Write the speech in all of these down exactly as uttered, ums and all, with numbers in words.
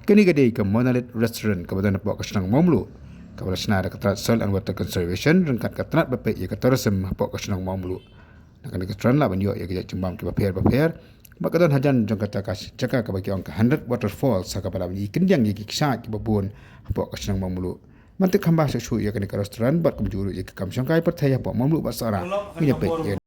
Kane ka dei ka Monolith Restaurant kaba don hapoh ka shnong Mawmluh, kaba la shna da ka tnat Soil and Water Conservation ryngkat ka tnat ba peit ïa ka tourism hapoh ka shnong Mawmluh. Na kane ka restaurant lah ban ïoh ïa ki jait jingbam kiba pher bapher. Bad ka don hajan jong kata ka jaka kaba ki ong ka Hundred Waterfalls, ha kaba lah ban ïohi kyndiang ïa ki kshaid kiba bun hapoh ka shnong Mawmluh. Mynta kham bha shuh shuh ïa kane ka restaurant bad kumjuh ruh ïa ki kam shongkai pyrthei hapoh Mawmluh bad Sohra. Ngin ïa peit ïa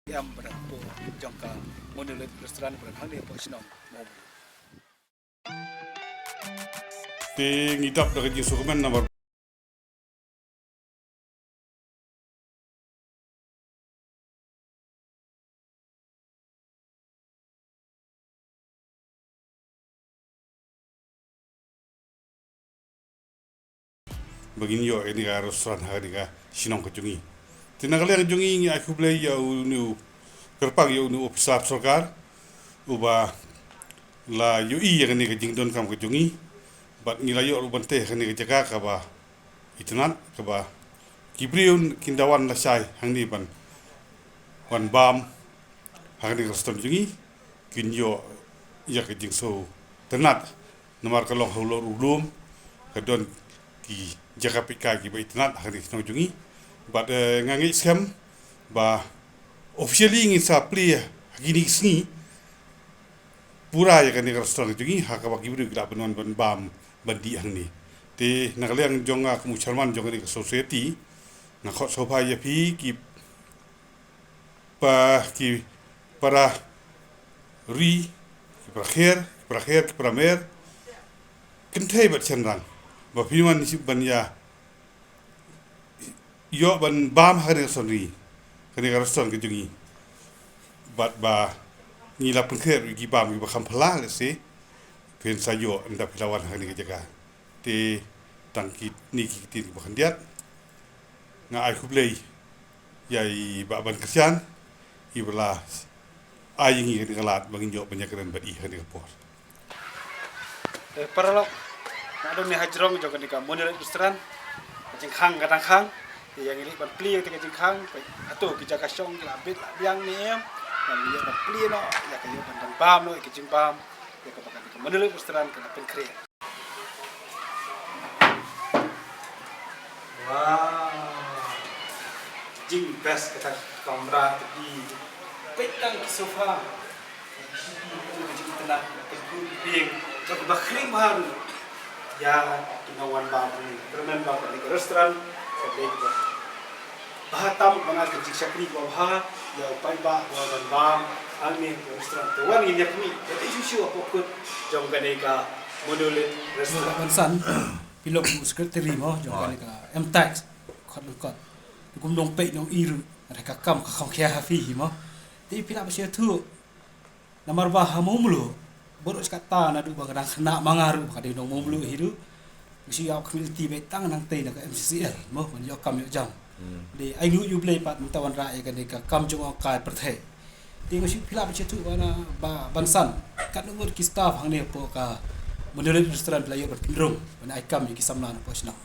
Em bad hapoh jong ka Monolith Restaurant bad hangne hapoh shnong Mawmluh. Te ngi dap da ka jingsngewkmen namar ba ngin ïoh ïa kane ka restaurant ha kane ka shnong ka jong ngi. Te na ka liang jong ngi ngi ai khublei ïa une u kyrpang ïa une u ophisar sorkar uba la ïohi ïa kane ka jingdonkam ka jong ngi bad ngi la ïoh ruh ban tei ha kane ka jaka kaba itynnad kaba ki briew kin da wan lashai hangne ban wan bam ha kane ka restaurant jong ngi kin ïoh ïa ka jingsngewtynnad. Namar ka long halor u lum ka don ki jaka peit kai kiba itynnad ha kane ka shnong jong ngi. Bad eh, nga ngeit skhem ba officially ngin sa plie ha kine ki sngi pura ïa kane ka restaurant jong ngi ha kaba ki briew ki lah ban wan ban bam ban dih hangne. Te na ka liang jong nga kum u chairman jong kane ka society nga khot sngewbha ïa phi ki pa ki para ri ki para kher ki para kher ki para mer kynthei bad shynrang ba phi wan ban ïa ïoh ban bam ha kane ka restaurant ri kane ka restaurant ka jong ngi bad ba ngi la pynkhreh ruh ïa ki bam kiba kham phylla lehse phin sa ïoh ynda phi la wan ha kane ka jaka. Te tang kine ki ktien kiba khyndiat nga ai khublei ïa i Bah Ban Kyrshan iba la ai ïa ngi kane ka lad ba ngin ïoh ban ïakren bad i ha kane ka por. Eh, paralok, nga don ne ha jrong jong kane ka Monolith Restaurant. Ka jingkhang ka dang khang. Ïa ngi leit ban plie ïa ka jingkhang. Hato ki jaka shong ki la bit la biang ne em. Ngi leit ban plie noh ïa ka, ïa ban don bam noh ïa ka jingbam ïa kaba kane ka Monolith Restaurant ka la pynkhreh. Wow. Jing best kata ka kamra ka dei. Peit tang ki sofa. Ka jingtynnat, ka jingpynkhuid pyrshah. Kaba khring bha ruh ïa ki nongwan bam hangne. Kyrmen ba kane ka restaurant ka dei kaba bha tam, ba nga ka jingshakri kaba bha ïa u paidbah ba wan bam hangne ha ka restaurant. Te wan ngin ïa khmih ïa kaei shuh shuh hapoh kut jong kane ka Monolith Restaurant. Ban san. Phi long u secretary mo jong kane ka M tax khot lyngkot. Te kum nongpeit nong-i ruh, nga tharai ka kam ka kham khia ha phi hi mo. Te phi lah ban sngewthuh namar ba ha Mawmluh Baroh shi katta naduh ba ka dang khynnah ma nga ruh ba ka dei nongmihmluh hi ruh. Nga shu ïoh ka khmih lynti beit tang nangtei na ka M C C L mo ban ïoh kam ïoh jam. Hmm. Dei ai nguh ïa U Blei pat mynta wanrah ïa kane ka kam jong ka pyrthei. Dei nga shu phi lah ban shu ïathuh ba na ba ban san katno ngut ki staff hangne hapoh ka Monolith Restaurant phi la ïoh ban pynrung ban ai kam ïa ki samla napoh shnong.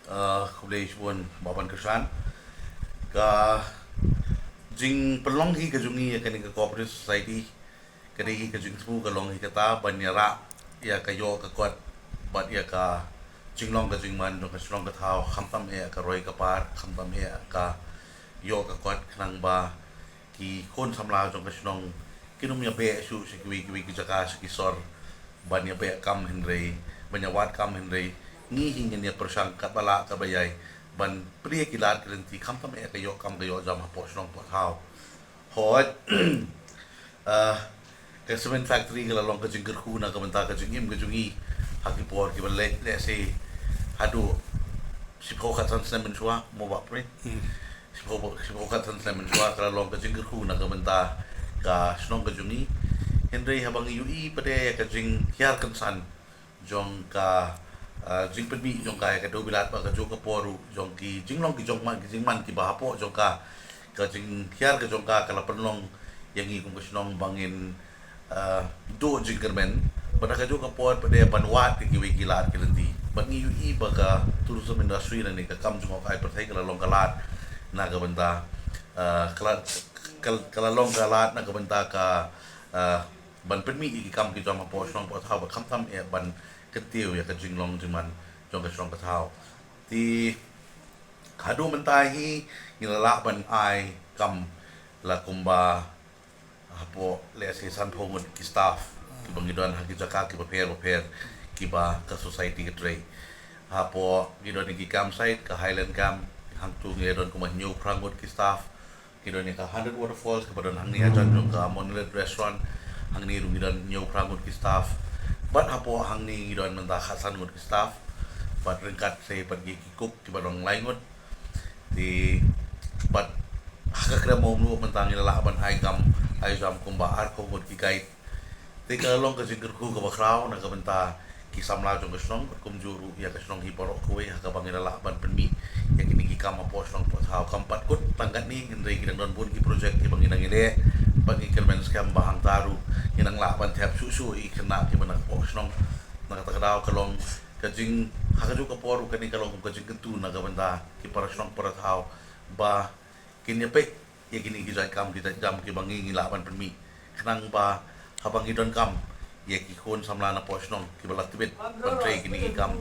Ah, khublei shibun Bah Ban Kyrshan. Ka jingpynlong hi ka jong ngi ïa kane ka cooperative society, ka dei hi ka jingthmu ka long hi kata ban ïarap ïa ka ïoh ka kot bad ïa ka jinglong ka jingman jong ka shnong ka thaw, khamtam eh ka roi ka par, khamtam eh ka ïoh ka kot, khnang ba ki khun samla jong ka shnong kin ym ïa beh shuh sha kiwei kiwei ki jaka sha ki sor ban ïa beh kam, hynrei ban ïa wad kam, hynrei ngi hi ngin ïa pyrshang katba lah katba ïai ban plie ki lad ki lynti, khamtam eh ka ïoh kam ka ïoh jam hapoh shnong poh thaw. Hooid. Ah, ka cement factory ka la long ka jingkyrkhu na ka bynta ka jingim ka jong ngi ha ki por kiba leh, lehse haduh shiphew khatsan snem mynshuwa mo Bah Prin. Hmm. Shiphew, shiphew khatsan snem mynshuwa ka la long ka jingkyrkhu na ka bynta ka shnong ka jong ngi. Hynrei haba ngi ïohi pat ïa ka jinghiar kynsan jong ka, ah, jingpynmih jong ka ïa ka dewbilat bad kajuh ka por ruh jong ki jinglong ki jingman, ki jingman kiba hapoh jong ka, ka jinghiar ka jong ka ka la pynlong ïa ngi kum ka shnong ba ngin, ah, duh jingkyrmen bad ha kajuh ka por pat ïa ban wad ïa kiwei ki lad ki lynti. Bad ngi ïohi ba ka tourism industry lane ka kam jngohkai pyrthei ka la long ka lad na ka bynta, ah, ka la, ka, ka la long ka lad na ka bynta ka, ah, ban pynmih ïa ki kam ki jam hapoh shnong poh thaw bad khamtam eh ban kyntiew ïa ka jinglong jingman jong ka shnong ka thaw. Te haduh mynta hi ngi la lah ban ai kam la kumba hapoh lehse sanphew ngut ki staff kiba ngi don ha ki jaka kiba pher ba pher kiba ka society ka trei. Hapoh ngi don ïa ki campsite, ka Highland Camp, hangtu ngi don kumba hynñiew phra ngut ki staff. Ngi don ïa ka Hundred Waterfalls kaba don hangne hajan jong ka Monolith Restaurant. Hangne ruh ngi don hynñiew phra ngut ki staff. Bad hapoh hangne ngi don mynta khatsan ngut ki staff. Bad ryngkat sa pat ki cook kiba don lai ngut. Te bad ha ka Krem Mawmluh mynta ngi la lah ban ai kam ai jam kumba arphew ngut ki guide. Te ka long ka jingkyrkhu kaba khraw na ka bynta ki samla jong ka shnong, kumjuh ruh ïa ka shnong hi baroh kawei ha kaba ngi la lah ban pynmih ïa kine ki kam hapoh shnong poh thaw. Kam pat kut tang katne, hynrei ki dang don bun ki project kiba ngi dang ïaleh bad ngi kyrmen skhem ba hangta ruh ngin nang lah ban thep shuh shuh ïa ki khynnah kiba na ka poh shnong. Na kata ka daw ka long ka jing, ha kajuh ka por ruh kane ka long ka jingkyntu na ka bynta ki para shnong para thaw ba kin ïa peit ïa kine ki jait kam ki jait jam kiba ngi ngi lah ban pynmih, khnang ba haba ngi donkam ïa ki khun samla na poh shnong kiba la tbit ban trei kine ki kam,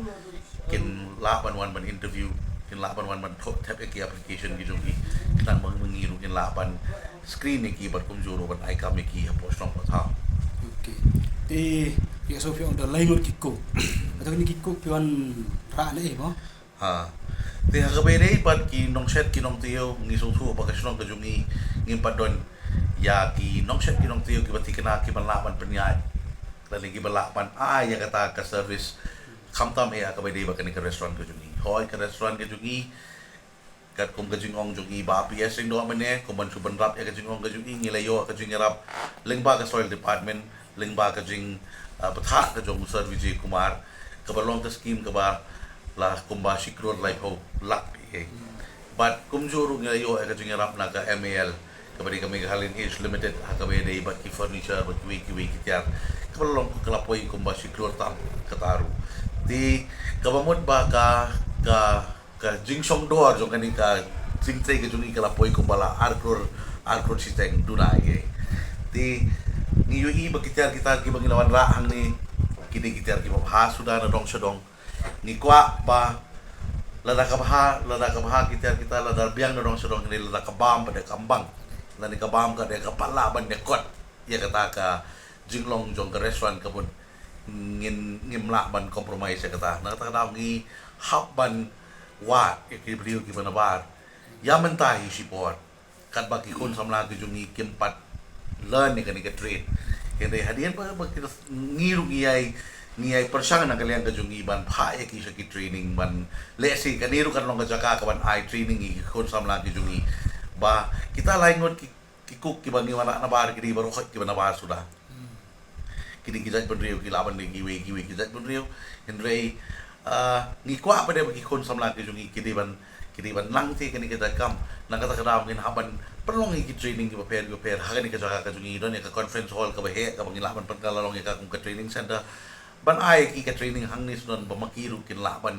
kin lah ban wan ban interview, kin lah ban wan ban thep ïa ki application ki jong ki, khnang ba ngi ruh kin lah ban screen ïa ki bad kumjuh ruh ban ai kam ïa ki hapoh shnong poh thaw. Okay. Te ïa, so phi ong da lai ngut ki cook. Ato kine ki cook phi wanrah na ei mo? Ha. Te ha kaba ïadei bad ki nongshet ki nongtaïew, ngi sngewthuh ba ka shnong ka jong ngi ngim pat don ïa ki nongshet ki nongtaïew kiba thikna kiban lah ban pynïaid lane kiba lah ban ai ïa kata ka service, khamtam eh ha kaba ïadei bad kane ka restaurant ka jong ngi. Hooid, ka restaurant ka jong ngi, katkum ka jingong jong i Bah P S Lyngdoh mynne, kumban shu bynrap ïa ka jingong ka jong i, ngi la ïoh ka jingïarap lyngba ka Soil Department, lyngba ka jing, ah, bthah ka jong u Sir Vijay Kumar, kaba long ka scheme kaba la kumba shi klur laiphew lak ïa. Bad kumjuh ruh ngi la ïoh ïa ka jingïarap na ka M A L, kaba dei ka Meghalaya Age Limited, ha kaba ïadei bad ki furniture bad kiwei kiwei ki tiar, kaba long ka la poi kumba shi klur tam kata ruh. Te kaba mut ba ka, ka ka jingshong dor jong kane ka jingtrei ka jong i ka la poi kumba la ar klur, ar klur shiteng duna ïa. Te ngi ïohi ba ki tiar ki tar kiba ngi la wanrah hangne ki dei ki tiar kiba bha suda na dong sha dong. Ngi kwah ba lada ka bha, lada ka bha ki tiar ki tar, lada biang na dong sha dong, hynrei lada ka bam pat de ka ym bang, lane ka bam ka de ka pat lah ban ïa kot ïa kata ka jinglong jong ka restaurant ka mut ngin, ngim lah ban compromise ïa kata. Na kata ka daw ngi hap ban wad ïa ki briew kiba nabar. Ïa mynta hi shipor katba ki khun samla ki jong ngi kim pat learn ïa kane ka trade. Hynrei hadien ba, ba kita, ngi ruh ngi ïai, ngi ïai pyrshang na ka liang ka jong ngi ban phah ïa ki sha ki training, ban lehse kane ruh kan long ka jaka kaban ai training ïa ki khun samla ki jong ngi. Ba kita lai ngut ki ki cook kiba ngi wanrah nabar ki dei baroh kiba nabar suda. Hmm. Kine ki jait bynriew ki lah ban dei kiwei kiwei ki jait bynriew. Hynrei, ah, ngi kwah pat de ba ki khun samla ki jong ngi ki dei ban, ki dei ban nang te kane ka jait kam. Na kata ka daw ngin hap ban pynlong ïa ki training kiba pher kiba pher ha kane ka jaka ka jong ngi. Don ïa ka conference hall kaba heh kaba ngi lah ban pynkylla long ïa ka kum ka training center. Ban ai ki ka training hangne shnong ba ma ki ruh kin lah ban,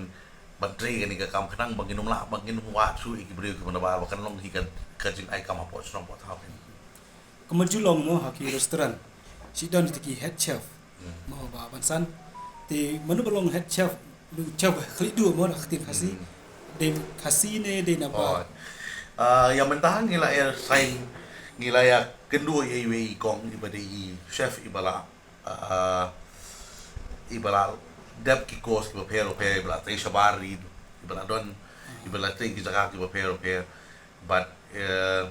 ban trei kane ka kam khnang ba ngin ym lah, ba ngin ym wad shuh ïa ki briew kiba nabar ba kan long hi ka, ka jingai kam hapoh shnong hapoh thaw. Kumba ju long mo ha ki restaurant, shi don ïa ki head chef. Hmm. Mo Bah Bansan. Te mano ba long head chef, chef khlieh duh mo na ka ktien Khasi. Hmm. Dei Khasi ne dei naba? Oh. Ah, ïa mynta ngi la ïa sign, ngi la ïa kynduh ïa iwei i kong iba dei i chef iba la, ah, iba la dep ki course kiba pher ba pher, iba la trei shabar ri, iba la don, iba la trei ki jaka kiba pher ba pher. But, eh,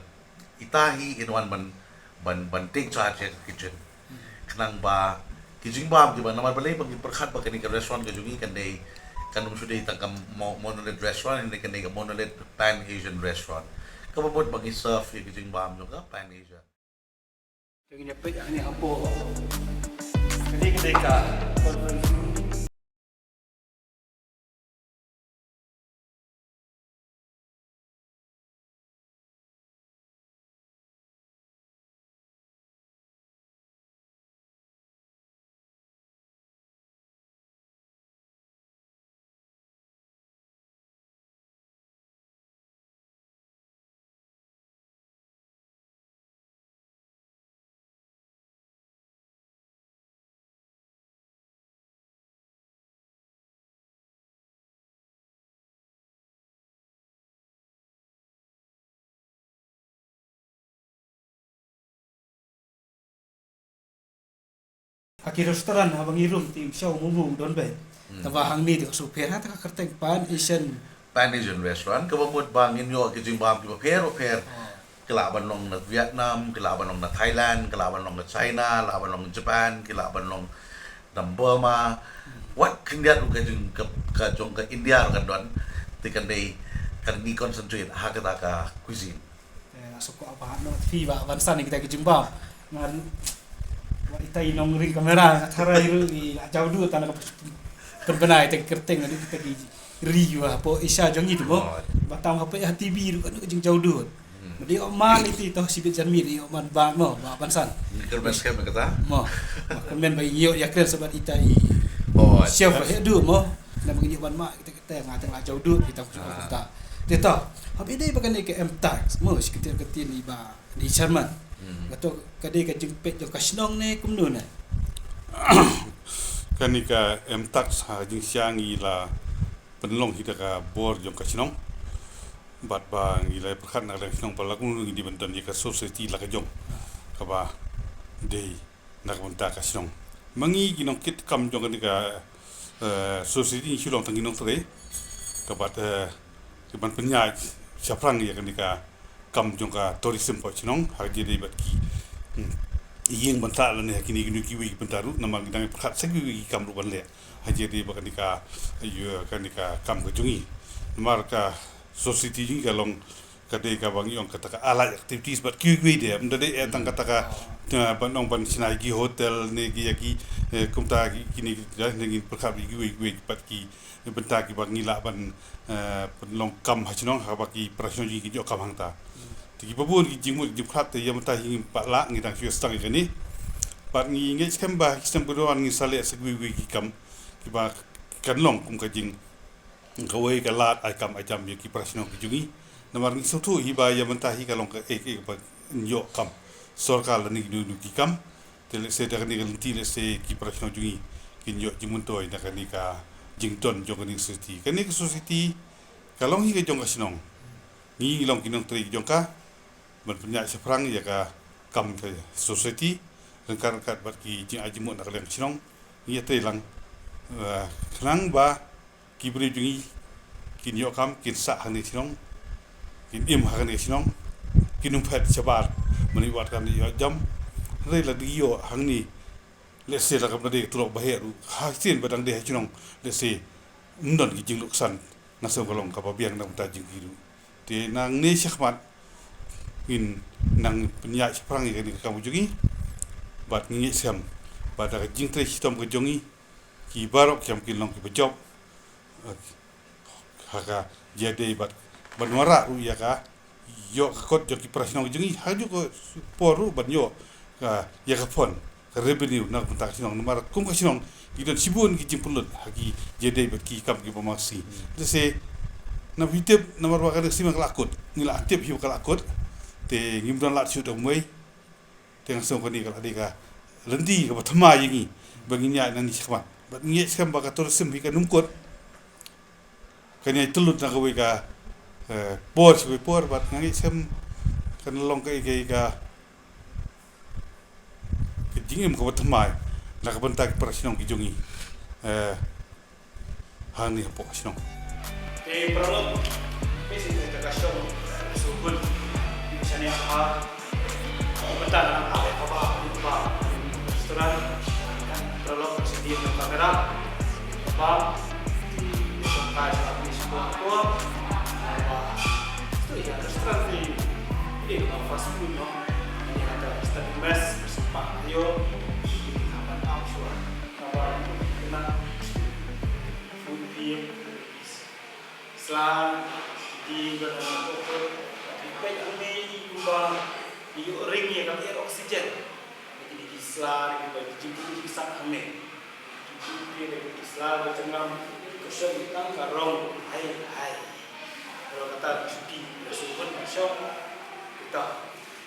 ita hi in wan ban, ban, ban take charge ïa ka kitchen. Khnang ba ki jingbam kiba, namar balei ba ngi pyrkhat ba kane ka restaurant ka jong ngi kan dei, kan ym shu dei tang ka mo-, monolith restaurant, hynrei kan dei ka monolith Pan Asian restaurant. Kaba mut ba ngi serve ïa ki jingbam jong ka Pan Asian. Te ngin ïa peit hangne hapoh. Kane ka dei ka conference room. Ha ki restaurant haba ngi rung te u shaw mo u don bha. Hmm. Tangba hangne te ka shu pher ha kata ka kyrteng Pan Asian. Pan Asian restaurant, kaba mut ba ngin ïoh ki jingbam kiba pher ba pher. Oh. Ki lah ban long na Vietnam, ki lah ban long na Thailand, ki lah ban long na China, lah ban long na Japan, ki lah ban long na Burma. Wat khyndiat ruh ka jing ka, ka jong ka India ruh kan don. Te kan dei, kan ngi concentrate ha kata ka cuisine. Eh, nga sngewkwah ba noh phi Bah Bansan ïa kita ki jingbam. Ngan, wat ita i nongring kamera nga tharai ruh i la jaw dud tang na ka pynbna ita ki kyrteng, ita ki ri hapoh Asia jong ngi tu mo. Oh. Ba tam hapoh ha T V ruh ka dei ka jingjaw dud. Hmm. Ba dei ïoh man iti to shibit janmiet ïoh man ba mo, Bah Bansan. Ngi kyrmen skhem kata? Mo. Ba kyrmen ba ïoh ïa kren shabar ita i. Oh, chef, yes. Ba heh duh mo. Namar ngi ïoh ban ma kita kita nga tang la jaw dud kita. Ah. Kita. Te to. Haba ïadei ba kane ka M-Tax mo, shi ktien ktien i Bah, i chairman. Hmm. Kato ka dei ka jingpeit jong ka shnong ne kumno ne? Kane ka M-Tax ha jingshisha ngi la pynlong hi da ka bor jong ka shnong. Bad ba ngi la pyrkhat na ka liang shnong ba la kumno ngi dei ban don ïa ka society la ka jong. Kaba dei na ka bynta ka shnong. Ma ngi ki nongkit kam jong kane ka, eh, society ngi shu long tang ki nongtrei. Kaba, eh, ki ban pynïaid shaphrang ïa kane ka kam jong ka tourism hapoh shnong, ha ka jingïadei bad ki, hmm, ïing bynta lane ha kine kine kiwei ki bynta ruh, namar ngi dang pyrkhat sa kiwei ki kam ruh ban leh. Ha ka jingïadei bad kane ka, ïa, kane ka kam ka jong ngi. Namar ka society jong ngi ka long ka dei kaba ngi ong kata ka allied activities bad kiwei kiwei de, ym da dei, eh, tang kata ka, eh, ban ong ban shna ïa ki hotel ne ki ïa ki, eh, kumta ki, kine ki, eh, ne ngi pyrkhat ïa kiwei kiwei bad ki, eh, bynta kiba ngi lah ban, eh, pynlong kam ha shnong, haba ki para shnong jong ngi kin ïoh kam hangta. Te kiba bun ki jingmut jingpyrkhat te ïa mynta hi ngim pat lah, ngi dang shu sdang ïa kane. Bad ngi ngeit skhem ba ki snem ba don ngin sa leh sa kiwei kiwei ki kam kiba kan long kum ka jing kawei ka lad ai kam ai jam ïa ki para shnong ki jong ngi. Namar ngi sngewthuh hi ba ïa mynta hi ka long ka, eh, eh, ba ïoh kam sorkar lane kino kino ki kam. Te lehse da kane ka lynti lehse ki para shnong jong ngi kin ïoh jingmyntoi na kane ka jingdon jong kane ka society. Kane ka society ka long hi ka jong ka shnong. Ngi ngi long ki nongtrei ki jong ka ban pynïaid shaphrang ïa ka kam ka society ryngkat ryngkat bad ki jingai jingmut na ka liang ka shnong. Ngi ïatrei lang, eh, khnang ba ki briew jong ngi kin ïoh kam, kin sah hangne shnong, kin im hangne shnong, kin ym phet shabar, mane wat kam ïoh jam. Hynrei lada ïoh hangne, lehse la kam dei ka tulop ba heh ruh, ha sien ba dang dei ha shnong, lehse ym don ki jingluksan, nga sngew ka long kaba biang na ka bynta jong ki ruh. Te nangne shakhmat ngin nang pynïaid shaphrang ïa kane ka kam ka jong ngi. Bad ngi ngeit skhem Bad da ka jingtrei shitom ka jong ngi, ki baroh ki kam kin long kiba jop ha ka jingïadei bad ban wanrah ruh ïa ka ïoh ka kot jong ki para shnong jong ngi, ha kajuh ka por ruh ban ïoh ka, ïa ka fund, ka revenue na ka bynta ka shnong, namar kum ka shnong ki don shibun ki jingpynlut ha ki jingïadei bad ki kam kiba masi. Lehse na phi tip, namar ba ka dei ka sima ka la kut, ngi la tip hi ba ka la kut, te ngim don lad shuh da kumwei. Te nga sngew kane ka la dei ka lynti kaba thymmai ïa ngi ba ngin ïaid nangne shakhmat. Bad ngi ngeit skhem ba ka tourism hi kan ym kut. Kan ïai tyllut na kawei ka, eh, por sha kawei por, bad nga ngeit skhem kan long ka, ka, ka, ka jingim kaba thymmai na ka bynta ki para shnong ki jong ngi. Eh, hangne hapoh shnong. Te paralok, phi sngewthuh ka shnong Sukun. Shane ha bynta na ka ba, ba restaurant. Paralok, sidi na kamera. Ba, di ka sa ni sukun ko. Ba, tu ya restaurant ni. Ini ba fast food, no. Ini ada study mess, sempat ayo. Ini kapan up suara. Kaba kena food beer is sla di ba da ko ko di pek ang ni kumba di ring ye ka air oxygen. Di di sla di ba di jimpu di sak ang ni. Di di sla ba jengam ko shem tang ka rong hai hai. Kalau kata cuti da suhun shop kita.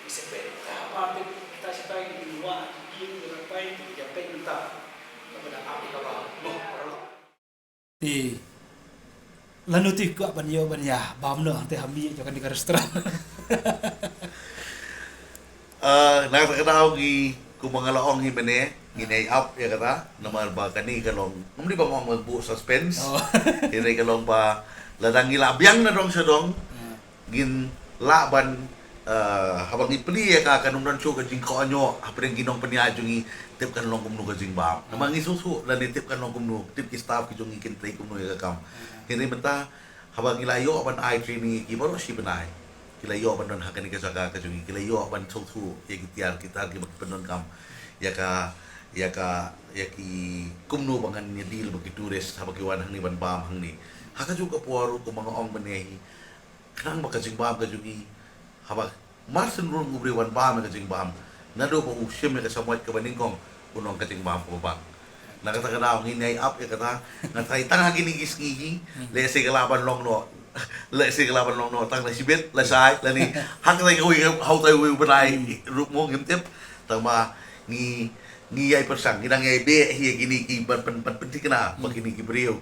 Sepe ta ba kita sepai di luar di rapai di japai kita. Te lano te kwah ban ïoh ban ïa bam noh hangte ha mih jong kane ka restaurant. Ah, na kata ka daw ngi kumba nga la ong hi mynne, ngin ïai ap ïa kata namar ba kane ka long, ngam dei ba ngong ba buh suspense. Oh. Kane ka long ba lada ngi la biang na dong sha dong. Hmm. Ngin lah ban, eh, haba ngi plie ïa ka, kan ym don shuh ka jingkohnguh hapdeng ki nongpynïaid jong ngi, tip kan long kumno ka jingbam. Namar ngi sngewthuh lane tip kan long kumno, tip ki staff ki jong ngi kin trei kumno ïa ka kam. Hynrei mynta haba ngi la ïoh ban ai training ïa ki baroh shi bnai, ki la ïoh ban don ha kane ka jaka ka jong ngi, ki la ïoh ban sngewthuh ïa ki tiar ki tar kiba ki pyndonkam ïa ka, ïa ka, ïa ki kumno ba ngan ïa deal bad ki tourist haba ki wan hangne ban bam hangne. Ha kajuh ka por ruh kumba nga ong mynne hi, khnang ba ka jingbam ka jong ngi, haba mar syn rung u briew ban bam ïa ka jingbam, naduh ba u shim ïa ka shamoit kaba nyngkong, u nong ka jingbam kaba bang. Na kata ka daw ngin ïai ap ïa kata, nga tharai tang ha kine ki sngi hi, lehse ka lah ban long noh, lehse ka lah ban long noh tang la shibit, la shai, lane ha kata kawei, ha utai uwei u bnai ruh mo ngim tip, tang ba ngi, ngi ïai pyrshang, ngi dang ïai beh hi ïa kine ki ban pyn, ban pynthikna ba kine ki briew,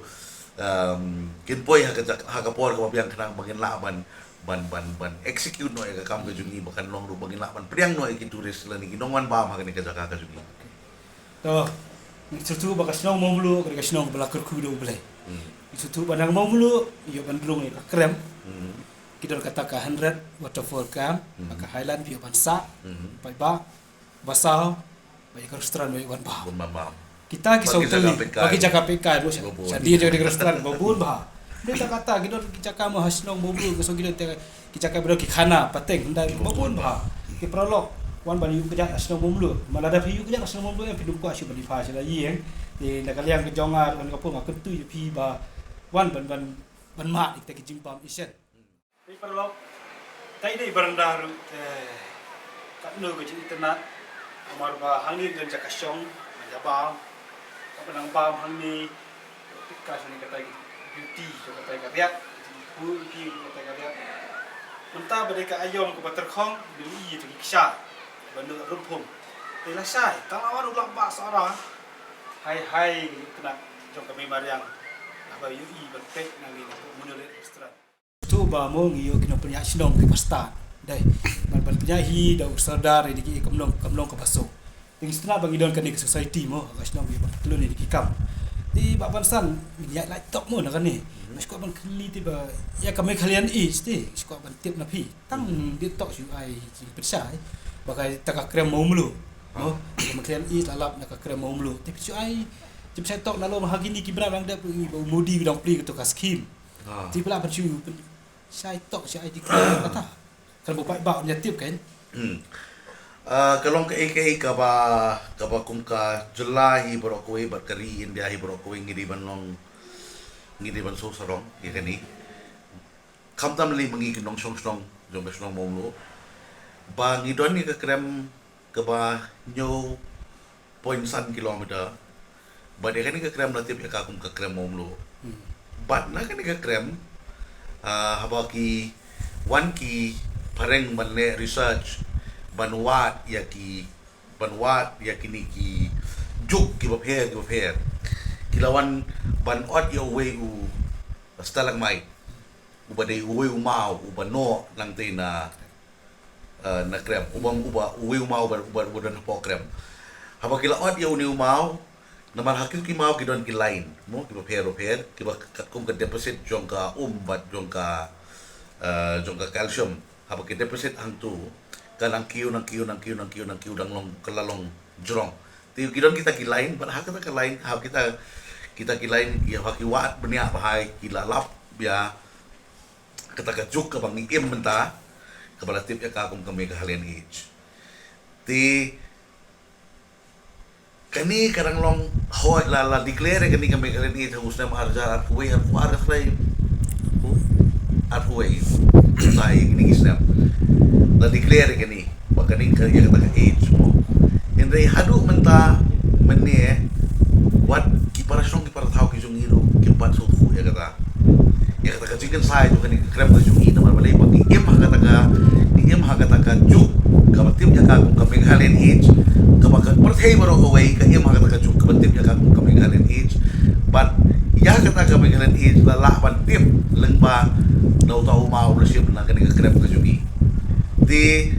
um, kin poi ha ka jak-, ha ka por kaba biang khnang ba ngin lah ban, ban, ban, ban execute noh ïa ka kam ka jong ngi ba kan long ruh ba ngin lah ban pdiang noh ïa ki tourist lane ki nongwan bam ha kane ka jaka ka jong ngi. To, ngi sngewthuh ba ka shnong Mawmluh ka dei ka shnong kaba la kyrkhu da U Blei. Hmm. Ngi sngewthuh ba nang Mawmluh ïoh ban rung ïa ka krem. Hmm. Ki don kata ka hundred waterfall camp, hmm, ba ka Highland ïoh ban sah, hmm, paidbah, ba saw, ba ïa ka restaurant ba ïoh ban bam. Bun bam bam. Kita ki sawdong ba ki jaka pekai ruh sha, sha dien jong ka restaurant ba bun bha. Dei ta kata ki don ki jaka mo ha shnong ba bun, ki sawdong ki don te ki jaka ba don ki khana pateng hynda ba bun bha. Ki paralok wan ban ïuh kjat ha shnong Mawmluh. Ma lada phi ïuh kjat ha shnong Mawmluh em phi dum kwah shuh ban ïa pha sha la ïing. Te na ka liang ka jong nga ruh ka pun nga kyntu ïa phi ba wan ban, ban, ban mad ïa kita ki jingbam isen. Te paralok, tai dei baranda ruh te katno ka jingitynnad, namar ba hangne ka jaka shong, ka jaka bam, ka bam hangne, ka shong ka tai beauty, ka tai ka riat, ka tai ka riat. Mynta ba dei ka aïom kaba tyrkhong, ba ïohi te ki kshaid, ba noh rumphum. Te lashai, tang la wan u Blakbah Sohra, hai hai ka jingitynnad jong ka mei mariang, haba ïohi ban peit nangne na Monolith Restaurant. Tu ba mo ngi ïoh ki nongpynïaid shnong kiba stad. Dei. Ban, ban pynïaid hi da u sordar ïa ki kam long, kam long kaba suk. Te ngi sngewtynnat ba ngi don kane ka society mo, ka shnong ïoh ban kyllon ïa ki kam. Te Bah Bansan, ngi ïaid lait tok mo na kane. Nga sngewkwah ban kylli te ba ïa ka Meghalayan Age te, nga sngewkwah ban tip na phi. Tang dei tok shu ai jingpynshai ba ka, ta ka krem Mawmluh. Mo, ka Meghalayan Age la lap na ka krem Mawmluh. Te phi shu ai jingpynshai tok nalor ha kine ki bnai ba dang dep, ba u Modi u dang plie kato ka scheme. Ah. Te phi lah ban shu pyn-, shai tok, shai dik kata. Kan ba paidbah ïa tip kan. Hmm. Ah, ka long kaei kaei kaba, kaba kum ka jylla hi baroh kawei bad ka ri India hi baroh kawei ngi dei ban long, ngi dei ban sngewsarong ïa kane. Khamtam lei ma ngi ki nongshong shnong jong ka shnong Mawmluh ba ngi don ïa ka krem kaba hynñiew point san kilometer. Bad ïa kane ka krem la tip ïa ka kum ka krem Mawmluh. Bad na kane ka krem, ah, haba ki wan ki phareng ban leh research, ban wad ïa ki, ban wad ïa kine ki juk kiba pher kiba pher, ki la wan ban ot ïa uwei u stalagmite uba dei uwei u maw uba noh nangtei na, eh, na krem, uba, uba, uwei u maw uba, uba, uba don hapoh krem. Haba ki la ot ïa une u maw, namar ha ki, ki maw ki don ki line mo, kiba pher ba pher, kiba katkum ka deposit jong ka um bad jong ka, eh, jong ka calcium. Haba ki deposit hangto, ka nang kiew, nang kiew, nang kiew, nang kiew, nang kiew, dang long, ka la long jrong. Te ki don kita ki line, bad ha kata ka line, ha kita, kita ki line, ïa ha ki wad bniah ba hai, ki la lap ïa kata ka juk kaba ngi im mynta, kaba la tip ïa ka kum ka Meghalayan Age. Te kane ka dang long hoi, la, la declare kane ka Meghalayan Age ha u snem ar hajar arphew wei, arphew ar, arphew wei. Sa ïa kine ki snem la declare kane ba kane ka, ïa kata ka age mo. Hynrei haduh mynta mynne wat ki para shnong ki para thaw ki jong ngi ruh kim pat sngewthuh ïa kata, ïa kata ka jingkynsai jong kane ka krem ka jong ngi, namar balei ba ngi im ha kata ka, ngi im ha kata ka juk kaba tip ïa ka kum ka Meghalayan Age, kaba ka pyrthei baroh kawei ka im ha kata ka juk kaba tip ïa ka kum ka Meghalayan Age. Bad ïa kata ka Meghalayan Age la lah ban tip lyngba na uta u maw u la shim na kane ka krem ka jong ngi. Te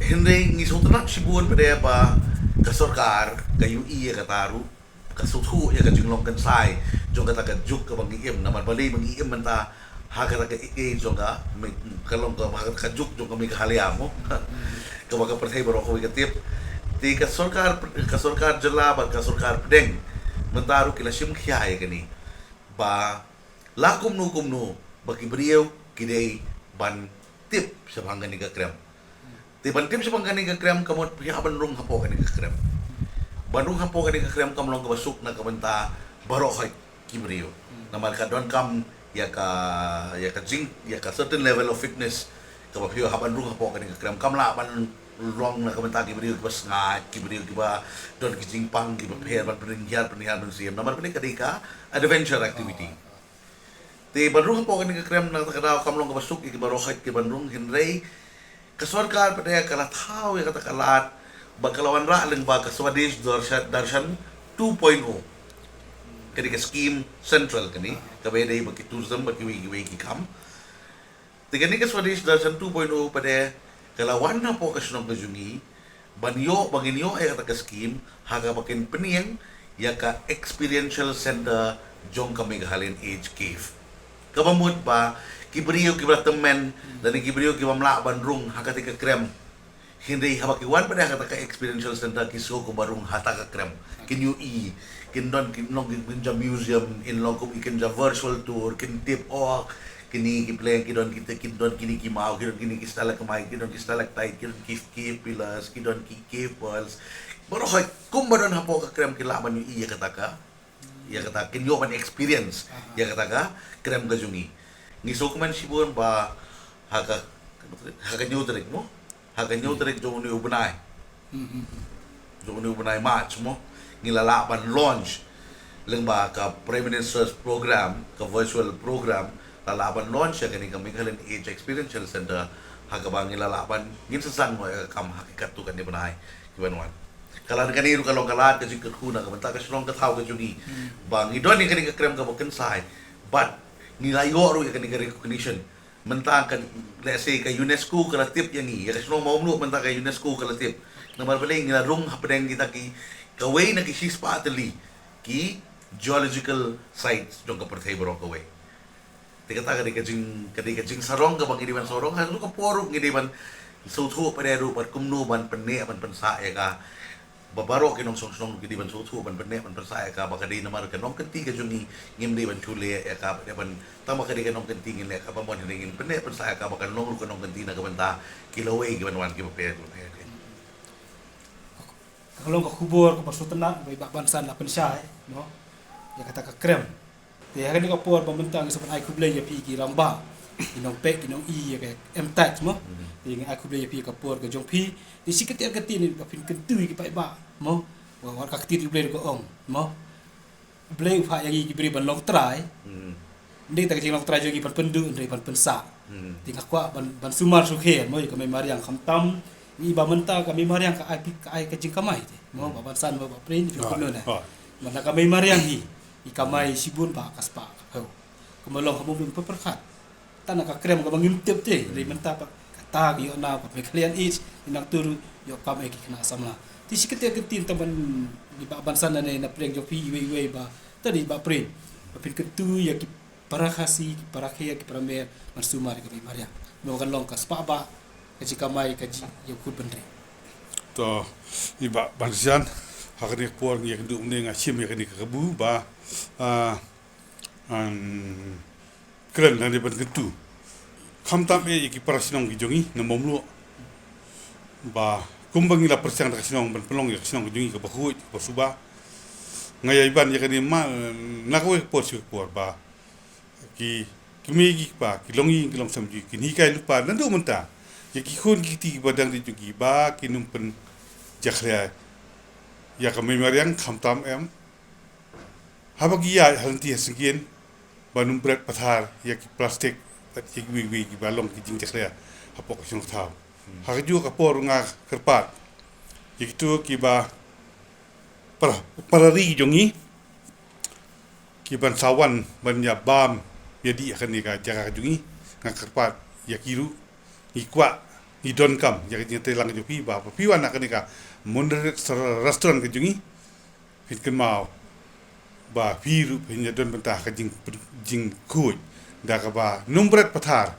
hynrei ngi sngewtynnat shibun pat de ba ka sorkar ka ïohi ïa kata ruh, ka sngewthuh ïa ka jinglong kynsai jong kata ka juk kaba ngi im, namar balei ba ngi im mynta ha kata ka age jong ka, me-, ka long ka, ha kata ka juk jong ka Meghalaya mo. Kaba ka pyrthei baroh kawei ka tip. Te ka sorkar, ka sorkar jylla bad ka sorkar pdeng mynta ruh ki la shim khia ïa kane ba la kumno kumno ba ki briew ki dei ban tip shaphang kane ka krem. Te ban tip shaphang kane ka krem ka mut phi hap ban rung hapoh kane ka krem. Ban rung hapoh kane ka krem kam long kaba suk na ka bynta baroh hoi ki briew. Namar ka donkam ïa ka, ïa ka jing, ïa ka certain level of fitness kaba phi hap ban rung hapoh kane ka krem. Kam lah ban long na ka bynta ki briew kiba sngaid, ki briew kiba don ki jingpang kiba pher ban pynhiar, pynhiar mynsiem. Namar kane ka dei ka adventure activity. Te ban rung hapoh kane ka krem na kata ka daw kam long kaba suk ïa ki baroh hoi ki ban rung, hynrei ka sorkar pat de ka la thaw ïa kata ka lad ba ka la wanrah lyngba ka Swadesh Darshan, Darshan two point oh. Kane ka scheme central kane kaba ïadei bad ki tourism bad kiwei kiwei ki kam. Te kane ka Swadesh Darshan two point oh pat de ka la wan hapoh ka shnong ka jong ngi ban ïoh, ba ngin ïoh ïa kata ka scheme ha kaba kin pynïeng ïa ka experiential center jong ka Meghalayan Age Cave. Kaba mut ba ki briew kiba la tymmen lane ki briew ki bym lah ban rung ha kata ka krem, hynrei haba ki wan pat de ha kata ka experiential center ki sngew kumba rung ha kata ka krem. Kin ïohi, kin don, kin long, kin, kin jam museum, kin long kum, kin jam virtual tour, kin tip, oh, kine ki pleng ki don, ki, kin don kine ki maw, ki don kine ki stalagmite, ki don ki stalactite, ki don ki cave pillars, ki don ki cave pearls. Baroh hoi kumba don hapoh ka krem ki lah ban ïohi ïa kata ka, ïa kata, kin ïoh ban experience ïa kata ka krem ka jong ngi. Ngi sngewkmen shibun ba ha ka, ha ka hynñiew tarik mo, ha ka hynñiew tarik jong une u bnai, jong une u bnai March mo, ngi la lah ban launch lyngba ka Prime Minister's program, ka virtual program, la lah ban launch ïa kane ka Meghalayan Age Experiential Center, ha kaba ngi la lah ban, ngin sa sdang noh ïa ka kam ha ki katto katne bnai ki ban wan. Ka lad kane ruh ka long ka lad ka jingkyrkhu na ka bynta ka shnong ka thaw ka jong ngi ba ngi don ïa kane ka krem kaba kynsai, bad ngi la ïoh ruh ïa kane ka recognition. Mynta ka, let's say, ka UNESCO ka la tip ïa ngi, ïa ka shnong Mawmluh mynta ka UNESCO ka la tip. Namar balei? Ngi la rung hapdeng kita ki, kawei na ki shispah tylli ki geological sites jong ka pyrthei baroh kawei. Te kata ka dei ka jing, ka dei ka jingsarong kaba ngi dei ban sarong, ha kata ka por ruh ngi dei ban sngewthuh pat de ruh bad kumno ban pynneh ban pynsah ïa ka ba baroh ki nongshong shnong ki dei ban sngewthuh ban pynneh ban pynsah ïa ka ba ka dei namar ka nongkynti ka jong ngi, ngim dei ban shu leh ïa ka ba dei ban tang ba ka dei ka nongkynti ngin leh ka ba mon, hynrei ngin pynneh pynsah ïa ka ba kan long ruh ka nongkynti na ka bynta ki lawei ki ban wan ki ba pher. Ka long ka khubor kaba sngewtynnat ba i Bah Bansan la pynshai, no, ïa kata ka krem. Te ha kane ka por ba mynta ngi sa ban ai khublei ïa phi ki rangbah, ki nongpeit ki nong-i ïa ka M-Tax, mo. Te ngi ai khublei ïa phi ka por ka jong phi. Te shi kyntien kyntien ba phin kyntu ïa ki paidbah, mo. Wat ka ktien U Blei ruh ka ong, mo. U Blei u phah ïa ngi ki briew ban long trai. Ym dei tang ka jinglong trai jong ngi ban pynduh, hynrei ban pynsah. Te nga kwah ban, ban sumar sukhe, mo, ïa ka mei mariang khamtam. Ngi ba mynta ka mei mariang ka ai pi-, ka ai ka jingkamai te, mo, Bah Bansan, mo, Bah Prin, ïa phi kumno ne. Mynta ka mei mariang hi i kamai shibun ba ka spah ka phew. Kumba long ha Mawbyn pyrkhat. Tang na ka krem kaba ngim tip te, hynrei mynta pat kata ka ïoh na pat Meghalaya East, i nang tur ïoh kam ïa ki khynnah samla. Te shi kyntien kyntien tang ban i Bah Bansan ne na pdeng jong phi iwei iwei ba, tang i Bah Prin. Ba phin kyntu ïa ki para Khasi, ki para Khmer, ki para Mer, ban sumar ïa ka mei mariang. Kumba kan long ka spah ba ka jingkamai ka jingïakhun bynriew. To, i Bah Bansan, ha kane ka por ngi ïakynduh mynne nga shim ïa kane ka kabu ba, ah, an, kren hangne ban kyntu. Khamtam eh ïa ki para shnong ki jong ngi na Mawmluh. Ba kumba ngi la pyrshang da ka shnong ban pynlong ïa ka shnong ka jong ngi kaba khuid, kaba suba. Nga ïai ban ïa kane ma, na kawei ka por sha kawei ka por ba ki, ki mei ki kpa, ki longïing ki longsem jong ngi, kin hikai lypa naduh mynta ïa ki khun ki kti kiba dang rit jong ngi ba kin ym pynjakhlia ïa ka mei mariang khamtam em. Haba ki ïaid ha lynti ha syngkien, ban ym bret pathar ïa ki plastik bad ïa kiwei kiwei kiba long ki jingjakhlia hapoh ka shnong ka thaw. Ha kajuh ka por nga kyrpad ïa kito kiba para, para ri jong ngi, ki ban sa wan ban ïa bam ïa dih ha kane ka jaka ka jong ngi, nga kyrpad ïa ki ruh, ngi kwah, ngi donkam ïa ka jingïatreilang ka jong phi ba, ba phi wan ha kane ka Moonlit Restaurant ka jong ngi, phin kynmaw ba phi ruh phin ïa don bynta ha ka jing, jingkhuid da kaba ym bret pathar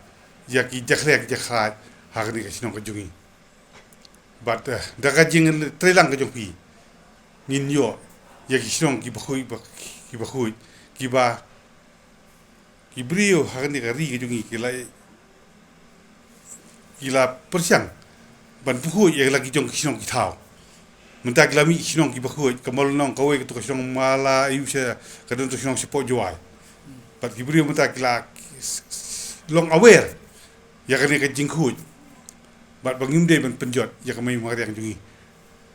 ïa ki jakhlia ki jakhraj ha kane ka shnong ka jong ngi. Bad, eh, da ka jingtreilang ka jong phi, ngin ïoh ïa ki shnong kiba khuid, ba, kiba khuid, kiba, ki briew ha kane ka ri ka jong ngi ki la, ki la pyrshang ban pynkhuid ïa la ki jong ki shnong ki thaw. Mynta ki la mih ki shnong kiba khuid, ka Mawlynnong kawei, kato ka shnong Mala, ayu sha, ka don kato ka shnong shapoh Jowai. Bad ki briew mynta ki la, ki s-, s-, long aware ïa kane ka jingkhuid. Bad ba ngim dei ban pynjot ïa ka mei mariang jong ngi.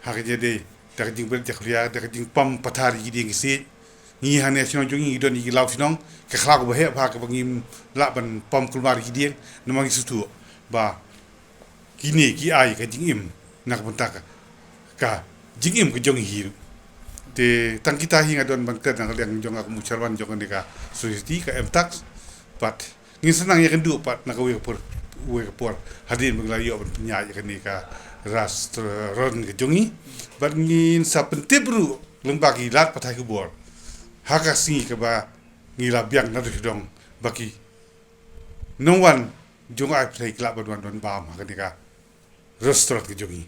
Ha ka jingdei da ka jingbret jakhlia, da ka jingpom pathar ïa ki dieng ki siej. Ngi hangne ha shnong jong ngi ngi don ïa ki law shnong, ka khlaw kaba heh bha kaba ngim lah ban pom kulmar ïa ki dieng, namar ngi sngewthuh ba kine ki ai ka jingim na ka bynta ka, ka jingim ka jong ngi hi ruh. Te tang kita hi nga don ban kren na ka liang jong nga kum u chairman jong kane ka society ka M-Tax. Bad ngin sa nang ïakynduh pat na kawei ka por, kawei ka por hadien ba ngi la ïoh ban pynïaid ïa kane ka restaurant ka jong ngi. Bad ngin sa pyntip ruh lyngba ki lad pathai khubor ha ka sngi kaba ngi la biang naduh sha dong ba ki nongwan jong ka Aiphylliang ki lah ban wan ban bam ha kane ka restaurant ka jong ngi.